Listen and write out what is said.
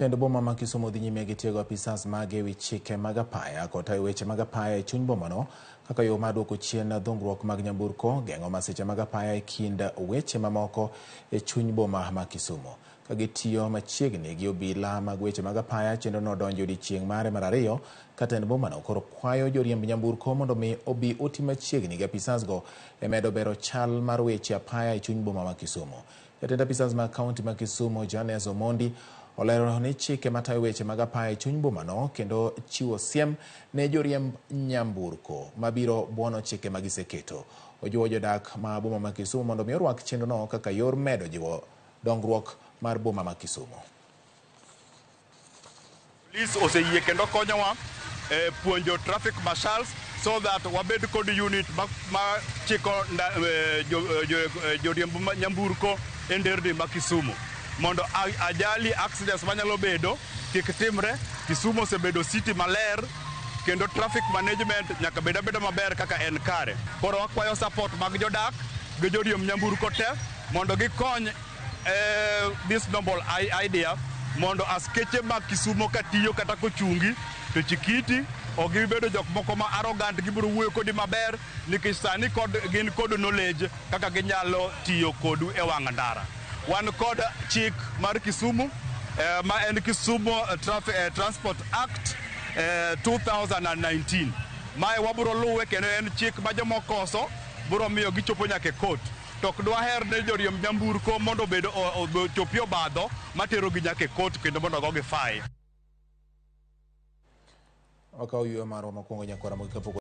Tend boma ma Kisumu dhi nyime gi tiego apisas mage ewi chike mag apaya kod tayo weche mag apaya e chuny bomano kaka yo mar duoko chien dhungruok mag nyamburko, geng'o masiche mag apaya e kind weche mamoko e chuny boma ma Kisumu. Ka gitiyo machiegni gi obila mag weche mag apaya, chenrono donjo e odiechieng' mare mar ariyo ka tend bomano koro kwayo joriemb nyamburko mondo mi obi oti machiegni gi apisasgo e medo bero chal mar weche apaya e chuny boma ma Kisumu. Jatend apisas mag kaunti ma Kisumu Jones Omondi olero ni chike matayo weche mag apaya e chuny bomano kendo chiwo siem ne joriemb nyamburko mabiro buono chike ma giseketo. Ojiwo jodak ma boma ma Kisumu mondo mi orwak chenrono kaka yor medo jiwo dongruok mar boma ma Kisumu. Police oseyie kendo konyowa e puonjo traffic marshals so that wabed kod unit ma, ma chiko joriemb nyamburko e nderni ma Kisumu mondo ajali accidents manyalo bedo kik timre. Kisumu osebedo city maler kendo traffic management nyaka bed abeda maber kaka en kare. Koro wakwayo support mag jodak gi joriemb nyamburko te mondo gikony this noble idea mondo askeche mag Kisumo katiyo kata kochungi to chikiti ok gibi bedo jok moko ma arrogant, gibiro wuoyo kodi maber nikech sani kod gin kod knowledge kaka ginyalo tiyo kodu e wang' ndara. Wan kod chik mar Kisumu ma en Kisumu Transport Act 2019. Mae wabiro luwe kendo en chik ma jomokoso biro miyo gichopo nyaka e court. To ok dwaher ni joriemb nyamburko mondo obed ochopi obadho materogi nyaka e court kendo mondo ogogi fine. Wakawo yueyo marwa mokwongo nyakwara mogi kapok.